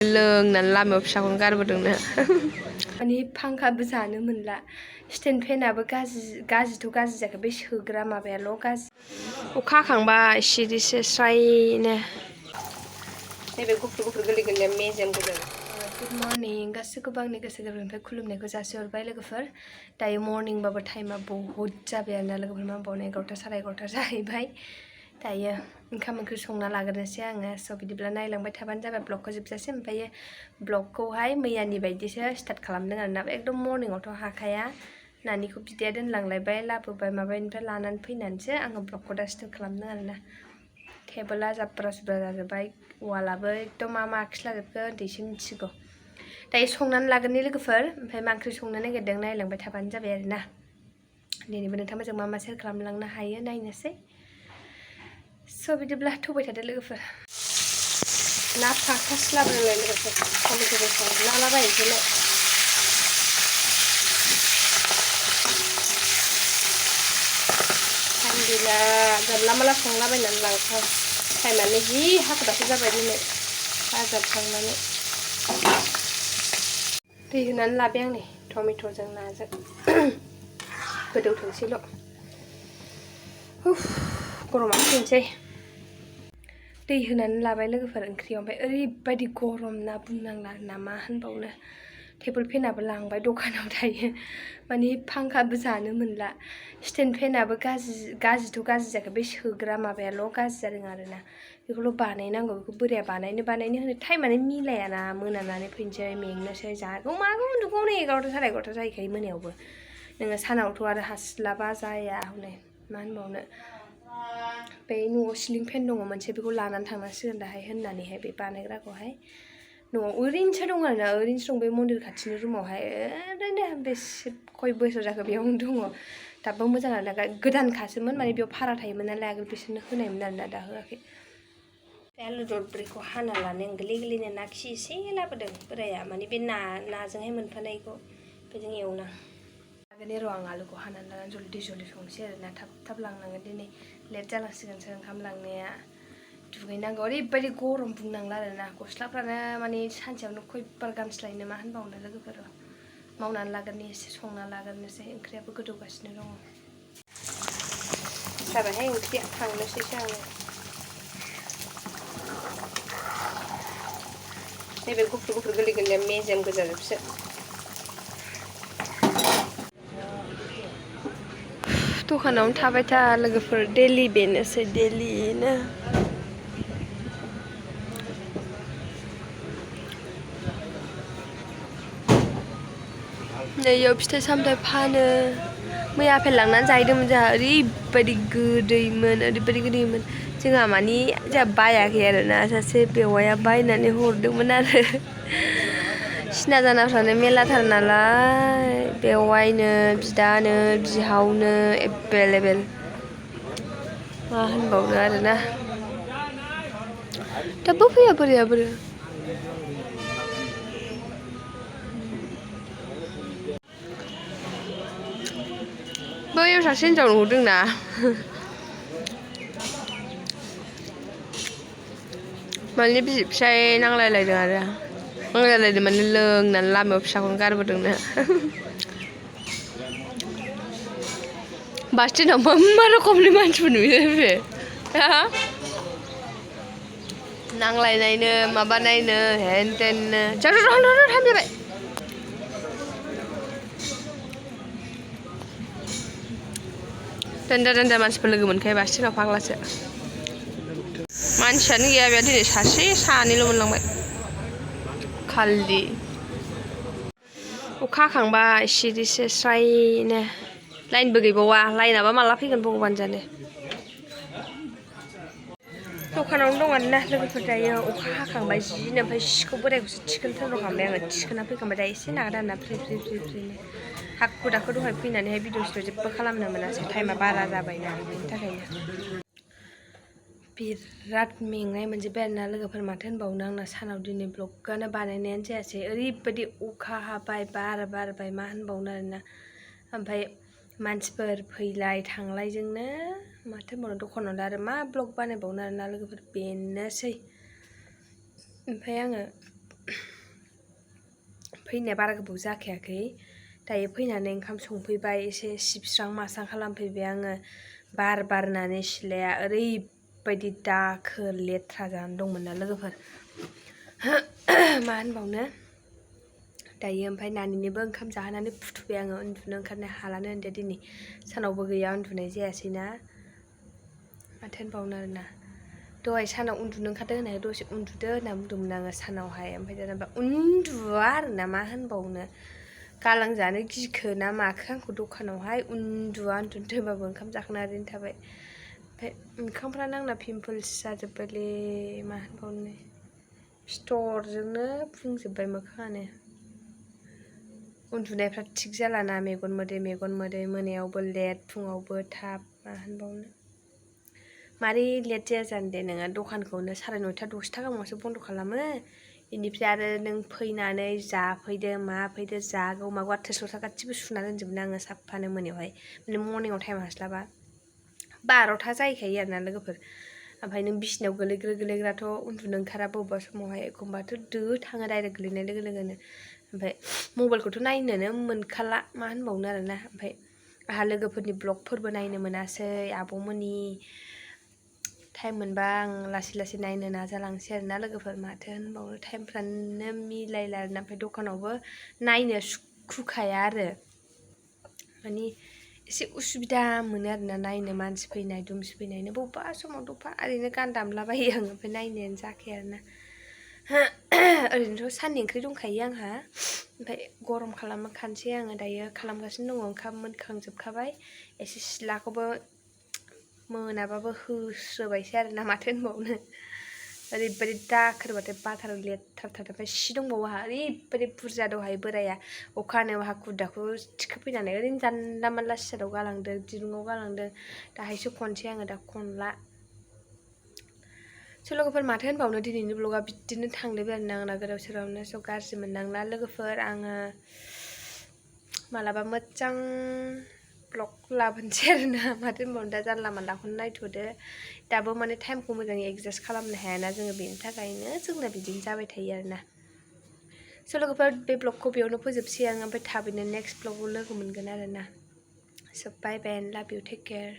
लोंनानै लामायाव फिसाखौनो गारबोदोंनो माने फांखाबो जानो मोनला स्टेन्ड फेनाबो गाज्रिथ' गाज्रि जायाखै बे सोग्रा माबायाल' गाज्रि अखा हाखांबाय सिरिसे स्रायनो नैबे गुफुर गुफुर गोरलै गोरलै मेजेम गोदों गुड मर्निं गासैखौबो आंनि गोसो गोरबोनिफ्राय खुलुमनायखौ जासिहरबाय लोगोफोर दायो मर्निंबाबो टाइमा बहुत जाबाय आरोना लोगोफोर मा बावनो 11टा साराय 11टा जाहैबाय दायो ओंखाम ओंख्रि संना लाग्रोनोसै आङो स' बिदिब्ला नायलांबाय थाबानो जाबाय ब्लगखौ जोबजासिम ओमफ्राय ब्लगखौहाय मैयानि बायदिसो स्टार्ट खालामदों आरोना एकदम मर्निंआवथ' हाखाया नानिखौ बिदाया दोनलांलायबाय लाबोबाय माबानिफ्राय लानानै फैनानैसो आङो ब्लगखौ दा स्टार्ट खालामदों आरोना टेबोला जाब्रा जुब्रा जाजोब्बाय वालाबो एकदम मा आखिलाजोबखो उन्दैसो मिथिगौ दायो संनानै लागोननि लोगोफोर ओमफ्राय मा ओंख्रि संनो नागिरदों नायलांबाय थाबानो जाबाय आरोना दिनैबो नोंथांमोनजों मा सेयार खालामलांनो हायो नायनोसै स' बिदिब्ला थौबाय थादो लोगोफोर ना फाखासो लाबोनायलाय लोगोफोर टमेट'बो संलालाबायनोसैलाय गैला जानला माला संलाबायनानै लांथाव टाइमानो जि हाखु-दाखु जाबाय दिनै बाजार थांनानै दै होनानै लाबाय आं नै टमेट'जों नाजों गोदौथोंसैल' गरमानो फैनोसै दै होनानै लाबाय लोगोफोर ओंख्रियाव ओमफ्राय ओरैबायदि गरम ना बुंनांला आरोना मा होनबावनो टेबोल फेनाबो लांबाय दखानाव दायो माने फांखाबो जानो मोनला स्टेन्ड फेनाबो गाज्रिथ' गाज्रि जायाखै बे सोग्रा माबायाल' गाज्रि जादों आरोना बेखौल' बानायनांगौ बेखौ बोरैया बानायनो होनो टाइमानो मिलायाना मोनानानै फैनोसै मेंनोसै जागौ मागौ उन्दुगौ नै 11टा साराय 11टा जाहैखायो मोनायावबो नोङो सानावथ' आरो हास्लाबा जाया हनै मा होनबावनो बे न'आव सिलिं फेन दङ मोनसे बेखौ लानानै थांनांसिगोन दाहाय होननानैहाय बे बानायग्राखौहाय न'आव ओरैनोसो दं आरोना ओरैनोसो दं बे मन्दिर खाथिनि रुमावहाय ओरैनो बेसे खय बोसोर जाखो बेयावनो दङ दाबो मोजां आरोना गोदानखासोमोन माने बेयाव भारा थायोमोन नालाय आगोल बिसोरनो होनायमोन आरोना दा होआखै बे आलु दरब्रैखौ हाना लानो गोरलै गोरलैनो ना खि एसे लाबोदों बोराया माने बे नाजोंहाय मोनफानायखौ बेजों एवना लागोन र' आं आलुखौ हानानै लानानै जल्दि संसै आरोना थाब लांनांगोन दिनै लेट जालांसिगोनसो ओंखाम लांनाया दुगैनांगौ ओरैबायदि गरम बुंनांला आरोना गस्लाफ्रानो माने सानसेयावनो खयबार गानस्लायनो मा होनबावनो लोगोफोर मावनानै लागोरनि एसे संना लागोरनोसै ओंख्रियाबो गोदौगासिनो दङ जाबायहाय ओंख्रिया खांनोसैसो आङो नैबे गुफुर गुफुर गोरलै गोरलै मेजेम गोजाजोबसो दखानावनो थाबाय था लोगोफोर दैलि बेनोसै दैलिनो नैयाव फिथाइ सामथाइ फानो मैया आपेल लांनानै जाहैदोंमोन जोंहा ओरैबायदि गोदैमोन जोंहा मानि जोंहा बायाखै आरोना सासे बेवाइया बायनानै हरदोंमोन आरो सिना जानाफ्रानो मेरलाथार नालाय बेवाइनो बिदानो बिहावनो एभेलेबेल मा होनबावनो आरोना दाबो फैया बोरो बैयाव सासे हिन्जाव नुहुरदोंना माने बिसि फिसाय नांलायलायदों आरो माने लोंनानै लामायाव फिसाखौनो गारबोदोंनो बास स्टेन्डआव मा रोखोमनि मानसिफोर नुयो बे नांलायनायनो माबानायनो हेन टेननो टाइम जाबाय देन्जार मानसिफोर लोगो मोनखायो बास स्टेन्डआव फाग्लासो मानसियानो गैया बेयाव दिनै सासे सानैल' मोनलांबाय खालि अखा हाखांबाय सिरिसे स्रायनो लाइनबो गैबावा लाइनाबा माला फैगोन भगबान जाने दखानावनो दं आरोना लोगोफोर दायो अखा हाखांबाय जिनो ओमफ्राय सिखौ बोरायखौसो थिखोनो थोनहरखांबाय आङो थिखोना फैखांबाय दा एसे नागारदों आरोना फ्रिनो हाखु दाखु दहाय फैनानैहाय भिडिअ जेबो खालामनो मोनासै टाइमा बारा जाबायना बेनि थाखायनो बिराद मेंनाय मोनजोब्बाय आरोना लोगोफोर माथो होनबावनो आंना सानाव दिनै ब्लगानो बानायनायानो जायासै ओरैबायदि अखा हाबाय बार बारबाय मा होनबावनो आरोना ओमफ्राय मानसिफोर फैलाय थांलायजोंनो माथो होनबावनो दखानाव दा आरो मा ब्लग बानायबावनो आरोना लोगोफोर बेनोसै ओमफ्राय आङो फैनाया बारा गोबाव जाखायाखै दायो फैनानै ओंखाम संफैबाय एसे सिबस्रां मास्रां खालामफैबाय आङो बार बारनानै सिलाया ओरैबायदि दाखोर लेथ्रा जानानै दंमोन ना लोगोफोर मा होनबावनो दायो ओमफ्राय नानिनोबो ओंखाम जाहोनानै फुथुबाय आङो उन्दुनो ओंखारनो हालानो होनदो दिनै सानावबो गैया उन्दुनाय जायासैना माथो होनबावनो आरोना दहाय सानाव उन्दुनो ओंखारदों होननानै दसे उन्दुदो होनना बुंदोंमोन आङो सानावहाय ओमफ्राय दाना उन्दुआ आरोना मा होनबावनो गालांजानो गिखो ना माखो आंखौ दखानावहाय उन्दुआ उन्दुनो थोबाबो ओंखाम जाखांना ओरैनो थाबाय ओमफ्राय मोखांफ्रानो आंना पिम्पल्स जाजोब्बायलै मा होनबावनो सिथरजोंनो बुंजोब्बाय मोखाङानो उन्दुनायफ्रा थिग जालाना मेगन मोदै मोनायावबो लेट फुङावबो थाब मा होनबावनो मारै लेट जाया जानो दे नोङो दखानखौनो 9:30 10ता गाहामावसो बन्द खालामो बेनिफ्राय आरो नों फैनानै जाफैदो माफैदो जागौ मागौ थोरसि लथा गासिबो सुना दोनजोबनो आङो साफानो मोनायावहाय माने मर्निंआव टाइम हास्लाबा 12ता जाहैखायो आरोना लोगोफोर ओमफ्राय नों बिसिनायाव गोलैग्राथ' उन्दुनो ओंखारा बबेबा समावहाय एखमबाथ' दो थाङो डाइरेक्ट गोलैनाय लोगो लोगोनो ओमफ्राय मबाइलखौथ' नायनोनो मोनखाला मा होनबावनो आरोना ओमफ्राय आहा लोगोफोरनि ब्लगफोरबो नायनो मोनासै आब'मोननि टाइम मोनबा आं लासै लासै नायनो नाजालांसै आरोना लोगोफोर माथो होनबावनो टाइमफ्रानो मिलायला आरोना ओमफ्राय दखानावबो नायनो सुखुखाया आरो माने एसे उसुबिदा मोनो आरोना नायनो मानसि फैनाय दुमसि फैनायनो बबेबा समाव दफा ओरैनो गान दामलाबायो आं ओमफ्राय नायनायानो जाखाया आरोना ओरैनोथ' साननि ओंख्रि दंखायो आंहा ओमफ्राय गरम खालामखानोसै आङो दायो खालामगासिनो दङ ओंखाम मोनखांजोबखाबाय एसे सिथ्लाखौबो मोनाबाबो होस्रोबायसै आरोना माथो होनबावनो ओरैबायदि दाखोरबाथाय बाथारो लेथ्राथार ओमफ्राय सि दंबावो आंहा ओरैबायदि बुरजा दहाय बोराया अखा हानायाव हाखु दाखु थिखोफैनानै ओरैनो जानला मानला सियाराव गालांदों दिरुङाव गालांदों दाहायसो खनसै आङो दा खनला लोगोफोर माथो होनबावनो दिनैनि ब्लगा बिदिनो थांलायबाय आरोना आंना गोदाव सोरावनो स' गाज्रि मोननांला लोगोफोर आङो मालाबा मोजां ब्लग लाबोनोसै आरोना माथो होनबावनो दा जानला मानलाखौनो नायथ'दो दाबो माने टाइमखौ मोजाङै एडजास्ट खालामनो हायाना जोङो बेनि थाखायनो जोंना बिदिनो जाबाय थायो आरोना स' लोगोफोर बे ब्लगखौ बेयावनो फोजोबसै आं ओमफ्राय थाबैनो नेक्स्ट ब्लगाव लोगो मोनगोन आरोना स' बाय बाय एन्ड लाभ इउ टेक केयार